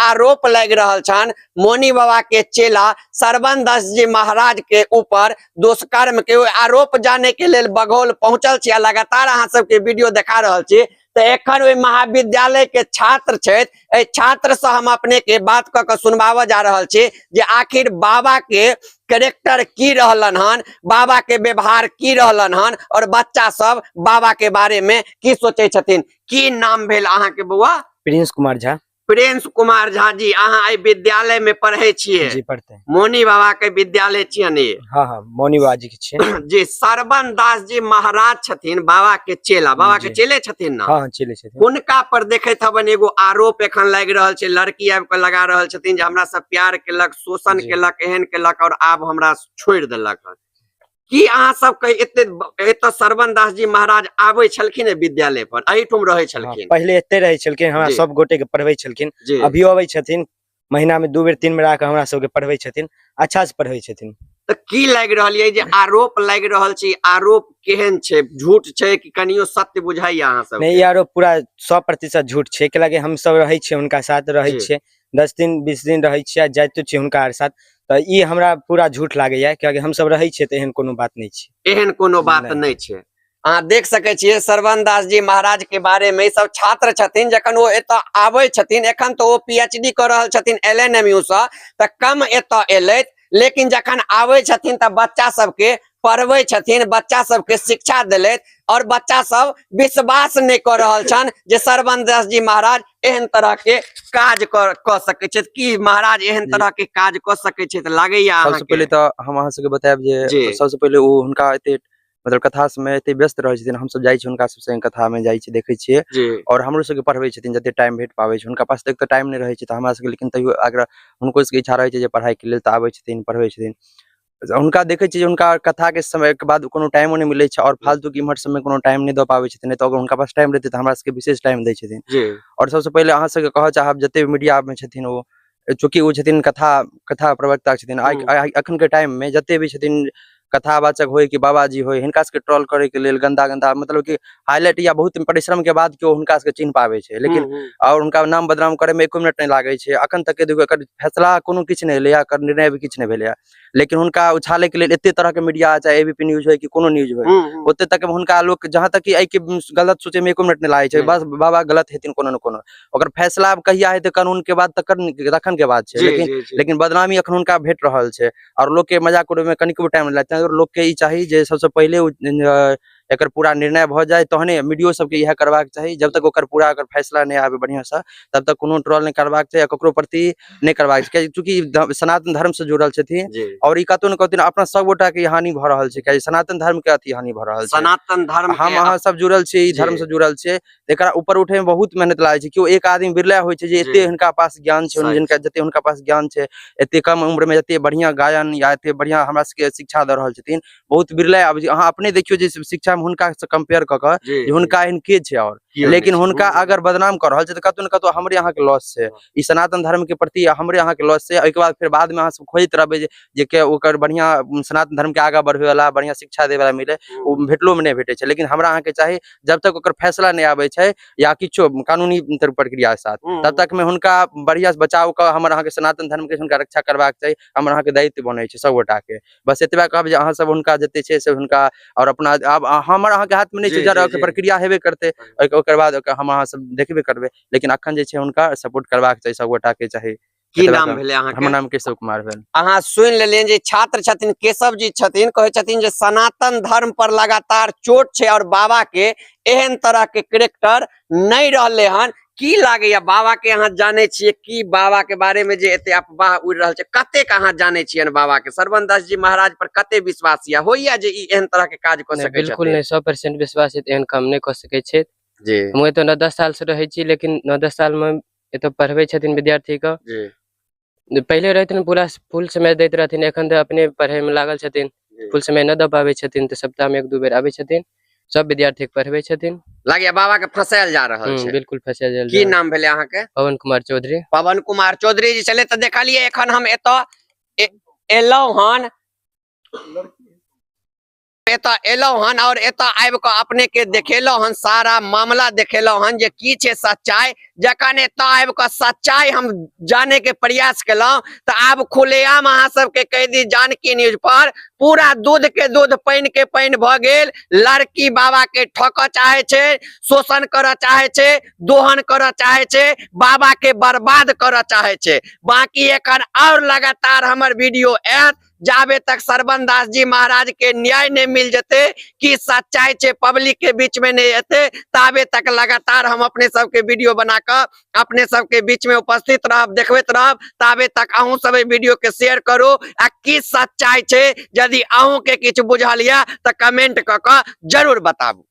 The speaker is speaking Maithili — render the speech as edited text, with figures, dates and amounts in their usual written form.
आरोप लागि रहल छनि मौनी बाबा के चेला सरवन दास जी महाराज के ऊपर दुष्कर्म के, ओहि आरोप जाने के लेल बघौल पहुंचल छी आ लगातार अहाँ सबके वीडियो देखा रहल छी। तऽ एखन ओहि महाविद्यालय के छात्र छथि, एहि छात्र से हम अपने के बात कऽ के सुनबाबऽ जा रहल छी जे आखिर बाबा के कैरेक्टर की रहलन हन, बाबा के व्यवहार की रहलन हन और बच्चा सब बाबा के बारे में की सोचे छथिन। की नाम भेल अहाँ के बौआ? प्रिंस कुमार झा। प्रिंस कुमार झा जी, अहाँ एहि विद्यालय में पढ़े छियै? जी, पढ़ते हैं। मौनी बाबा के विद्यालय छियनि? हाँ हाँ, मौनी बाबा जी के छियै। जी, सरवन दास जी महाराज छथिन बाबा के चेला, बाबा के जी। चेले छथिन ना? हाँ हाँ, चेले छथिन। हुनका पर देखैत हवन एगो आरोप एखन लागि रहल छै, लड़की आबि कऽ लगा रहल छथिन जे हमरा सब प्यार केलक, शोषण जी। केलक, एहन केलक और आब हमरा छोड़ि देलक हन। की अहाँ सब के एते एतऽ सरवन दास जी महाराज आबै छलखिन विद्यालय पर, एहिठाम रहै छलखिन? पहिले एते रहै छलखिन, हमरा जी। सब गोटे के पढ़बै छलखिन। जी। अभियो अबै छथिन, महीना में 2 बेर 3 बेर आके हमरा सबके पढ़बै छथिन, अच्छा से पढ़बै छथिन। तऽ की लागि रहल ये जे आरोप लागि रहल छै, आरोप केहन छै, झूठ छै कि कनियो सत्य बुझाइया अहाँ सब? नहीं, ई आरोप पूरा 100% झूठ छै, कैलाकि हम सब रहै छियै हुनका साथ, रहै जी। छियै 10 दिन 20 दिन रहै छियै, जाइतो छियै हुनका आर साथ, तऽ ई हमरा पूरा झूठ लागैया, कियाकि हम सब रहै छियै तऽ एहन कोनो बात नहि छै। एहन कोनो बात नहि। नहि छै। अहाँ देख सकै छियै सरवन दास जी महाराज के बारे में ई सब छात्र छथिन, जखन ओ एतऽ आबै छथिन, एखन तऽ ओ पी एच डी कऽ रहल छथिन एल एन एम यू सँ, तऽ कम एतऽ एलथि, लेकिन जखन आबै छथिन तऽ बच्चा सबके पढ़बै छथिन, बच्चा सबके शिक्षा देलथि और बच्चा सब विश्वास नहि कऽ रहल छनि जे सरवन दास जी महाराज एहन तरह के काज कऽ सकै छथि। की महाराज एहन जी। तरह के काज कऽ सकै छथि लागैया सबसँ अहाँके? पहिले तऽ हम अहाँ सबके बतायब जे जी। सबसँ पहिले ओ हुनका एते मतलब कथा सबमे एते व्यस्त रहै छथिन, हमसब जाइ छी हुनका सब संगे कथा मे जाइ छी, देखै छियै जी। और हमरो सबके पढ़बै छथिन जते टाइम भेट पाबै छै। हुनका पास तऽ एक तऽ टाइम नहि रहै छै, तऽ हमरा सबके लेकिन तैयो आग्रह हुनको सबके इच्छा रहै छै जे पढ़ाइके लेल, तऽ आबै छथिन, पढ़बै छथिन। हुनका देखै छियै जे हुनका कथाके समयके बाद कोनो टाइमो नहि मिलै छै और फालतूके इम्हर सबमे कोनो टाइम नहि दऽ पाबै छथिन, नहि तऽ अगर हुनका पास टाइम रहितै तऽ हमरा सबके विशेष टाइम दै छथिन। जी। और सबसँ पहिले अहाँ सबके कहऽ चाहब जते भी मीडियामे छथिन ओ, चूँकि ओ छथिन कथा प्रवक्ता छथिन, आइ अखनके टाइममे जते भी छथिन कथावाचक होय कि बाबाजी होय, हिनका सबके ट्रोल करैके लेल गन्दा गन्दा मतलब कि हाईलाइट या बहुत परिश्रम के बाद केओ हुनका सबके चिन्ह पाबै छै, लेकिन और हुनका नाम बदनाम करैमे एको मिनट नहि लागै छै। अखन तक के देखियौ एकर फैसला कोनो किछु नहि एलैया, एकर निर्णय भी किछु नहि भेलैया, लेकिन हुनका उछालैके लेल एते तरहके मीडिया, चाहे एबीपी न्यूज होय कि कोनो न्यूज होय, ओते तक हुनका लोक जहाँ तक कि एहिके गलत सोचैमे एको मिनट नहि लागै छै, बस बाबा गलत हेथिन कोनो ने कोनो, ओकर फैसला आब कहिया हेतै कानून के बाद तखन के बात छै, लेकिन बदनामी अखन हुनका भेट रहल छै और लोक के मजाक उड़बै में कनिकबो टाइम नहि लागतै। लोक के ई चाही जे सबसँ पहिले एकर पूरा निर्णय भऽ जाय, तहने मीडियो सबके इएह करबाक चाही, जब तक ओकर पूरा अगर फैसला नहि आबे बढ़िआँसँ तब तक कोनो ट्रोल नहि करबाक चाही आ ककरो प्रति नहि करबाक चाही, कियाकि चूँकि सनातन धर्म से जुड़ल छथिन और ई कतौ ने कतौ अपना सब गोटा के हानि भऽ रहल छै, कियाकि सनातन धर्म के अति हानि भऽ रहल छै। सनातन धर्म हम के अहाँ सब जुड़ल छी, ई धर्म से जुड़ल छियै, एकरा ऊपर उठे में बहुत मेहनत लागै छै। केओ एक आदमी बिरला होइ छै जे एते हुनका पास ज्ञान छै, जिनका जते हुनका पास ज्ञान छै, एते कम उम्र में एते बढ़िया गायन या एते बढ़िया हमरा सबके शिक्षा दऽ रहल छथिन, बहुत बिरला आबै छै। अहाँ अपने देखियौ जे शिक्षा में हुनका से कम्पेयर कऽ कऽ जे हुनका एहन के छै और, लेकिन हुनका अगर बदनाम कऽ रहल छै तऽ कतौ ने कतौ हमरे अहाँके लॉस छै, ई सनातन धर्म के प्रति हमरे अहाँके लॉस छै। ओहिके बाद फेर बाद में अहाँ सब खोजैत रहबै जे के ओकर बढ़िया सनातन धर्म के आगाँ बढ़बै वाला बढ़िया शिक्षा दै वाला मिले, ओ भेटलो में नहि भेटै छै। लेकिन हमरा अहाँके चाही जब तक ओकर फैसला नहि आबै छै या किछो कानूनी प्रक्रिया के साथ, तब तक में हुनका बढ़िया से बचाव कऽ हमर अहाँके सनातन धर्म के हुनका रक्षा करबाक चाही, हमर अहाँके दायित्व बनै छै सब गोटा के। बस एतबा कहब जे अहाँ सब हुनका जते छै से हुनका और अपना आब हमर अहाँके हाथ में नहि छै, जरा प्रक्रिया हेबे करतै, ओकर बाद हम अहाँ सब देखबे करबै, लेकिन अखन जे छै हुनका सपोर्ट करबाक चाही सब गोटा के चाही। की नाम भेलै अहाँके? हमर नाम केशव कुमार भेल। अहाँ सुनि लेलियनि जे छात्र छथिन केशव जी छथिन, कहै छथिन जे सनातन धर्म पर लगातार चोट छै और बाबा के एहन तरह के करेक्टर नहि रहलै हन। की लागैया बाबा के अहाँ जानै छियै की बाबा के बारे में जे एते अफवाह उड़ि रहल छै, कतेक अहाँ जानै छियनि बाबा के? सरवन दास जी महाराज पर कते विश्वास यऽ? होइया जे ई एहन तरह के काज कऽ नहि, सकै बिल्कुल छथिन? नहि, 100% विश्वास है, एहन काम नहि कऽ सकै छथि। हम एतऽ 9-10 साल से रहै छी, लेकिन 9-10 साल में एतऽ पढ़बै छथिन विद्यार्थी के। पहिले रहथिन पूरा फुल समय दैत रहथिन, एखन तऽ अपने पढ़ै में लागल छथिन, फुल समय नहि दऽ पाबै छथिन, तऽ सप्ताह में 1-2 बेर आबै छथिन, सब विद्यार्थी के पढ़बै छथिन। लागैया बाबा के फंसायल जा रहल छै। बिल्कुल फंसायल जा की रहल। नाम भेलै अहाँके? पवन कुमार चौधरी। पवन कुमार चौधरी जी छलै। तऽ देखलियै एखन हम एतऽ एलहुँ हन। एतऽ एलहुँ हन और एतऽ आबि कऽ अपने के देखेलहुँ हन, सारा मामला देखेलहुँ हन जे की छै सच्चाई। जखन एतऽ आबि कऽ सच्चाई हम जाने के प्रयास केलहुँ तऽ आब खुलेआम अहाँ सबके कहि दी जानकी न्यूज पर पूरा दूध के दूध पानि के पानि भऽ गेल। लड़की बाबा के ठकऽ चाहे छै, शोषण करऽ चाहे छै, दोहन करऽ चाहे छै, बाबा के बर्बाद करऽ चाहे छै। बाकी एखन और लगातार हमर वीडियो आयत जाबे तक सरवन दास जी महाराज के न्याय नहीं मिल जते, कि सच्चाई छे पब्लिक के बीच में नहीं एते, ताबे तक लगातार हम अपने सबके वीडियो बना के अपने सबके बीच में उपस्थित रहब, देखबैत रहब। ताबे तक अहूँ सब वीडियो के शेयर करू आ की सच्चाई छे यदि अहूँ के किछु बुझल या तो कमेंट क के जरूर बताबू।